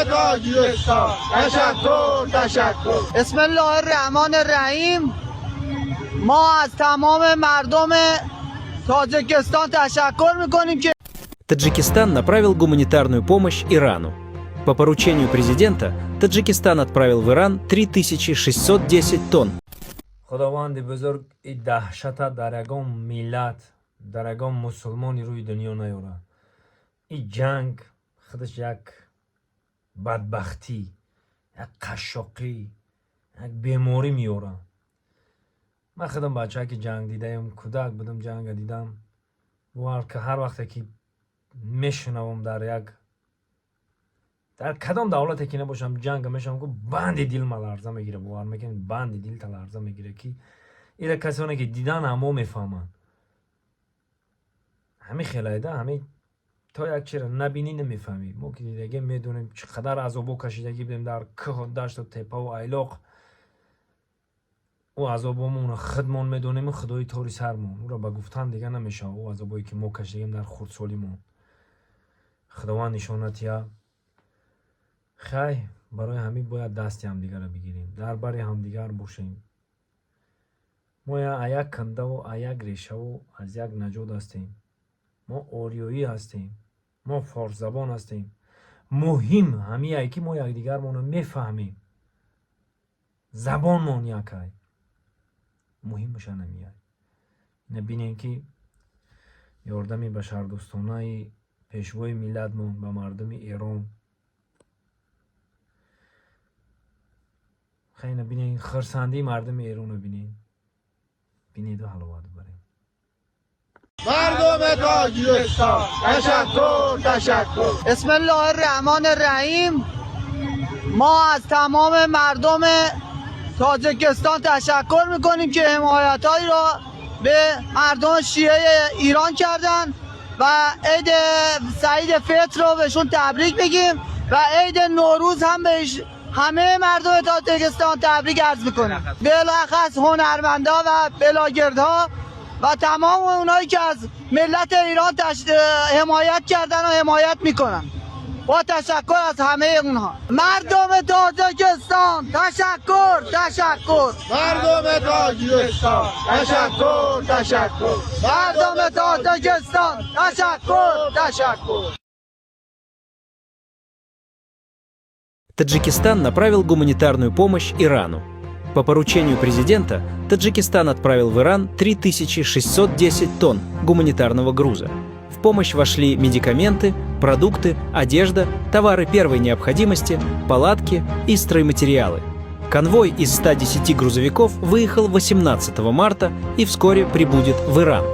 تاجیکستان، تشکر، تشکر. بسم الله الرحمن الرحیم. ما از تمام مردم تاجیکستان تشکر میکنیم که Таджикистан направил гуманитарную помощь Ирану. По поручению президента Таджикистан отправил в Иран 3610 тонн. Худованди бузург и даҳшата дар ягон миллат, дар ягон мусулмони рӯи дунё наёрад. И ҷанг худаш як бадбахтӣ, як қашшоқӣ, як беморӣ меорад. Ман худам бачаки ҷанг дидаем, кӯдак будам, ҷанга дидам. Ҳар вақте ки мешунавам, дар як дар кадом давлате ки набошам, ҷанга мешавам, ку банди дил ма ларза мегира. Бовар мекунед, банди дилта ларза мегира, ки ира касоне ки дидан, ҳамо мефаҳманд. Ҳами хелайда, ҳами то як чира набинӣ, намефаҳмӣ. Мо ки дидагем, медонем, чӣ қадар азобо кашидагӣ будем дар кӯҳу дашту теппаву айлоқ. Ӯ азобомонро худмон медонему худои тори сармон. Ӯро ба гуфтан дига намешавад. Ӯ азобое ки мо кашидагем дар хурдсолимон, Худованд нишонат я. Хай, барои ҳамин бояд дасти ҳамдигарро бигирем, дар бари ҳамдигар бошем. Мо аз як кандаву аз як решаву аз як наҷот ҳастем. Мо ориёӣ ҳастем, мо форсзабон ҳастем. Муҳим ҳамие, ки мо якдигармонро мефаҳмем, забонмон якай. Муҳимаша намияй. Ина бинем, ки ёрдами башардӯстонаи пешвои миллатмон ба мардуми Эрон. Хайна, бинен, хирсандии мардуми Эронро бинен, бинеду ҳаловат барем. مردم تاجیکستان، تشکر، تشکر. بسم الله الرحمن الرحیم. ما از تمام مردم تاجیکستان تشکر میکنیم که حمایتهایی را به مردم شیعه ایران کردن و عید سعید فطر رو بهشون تبریک بگیم و عید نوروز هم بهش همه مردم تاجیکستان تبریک عرض میکنم، بالاخص هنرمندا و بلاگردها و تمام اونایی که از ملت ایران حمایت کردن و حمایت میکنن. با تشکر از همه اونها. مردم تاجیکستان، تشکر، تشکر. مردم تاجیکستان، تشکر، تشکر. مردم تاجیکستان، تشکر، تشکر. Таджикистан направил гуманитарную помощь Ирану. По поручению президента Таджикистан отправил в Иран 3610 тонн гуманитарного груза. В помощь вошли медикаменты, продукты, одежда, товары первой необходимости, палатки и стройматериалы. Конвой из 110 грузовиков выехал 18 марта и вскоре прибудет в Иран.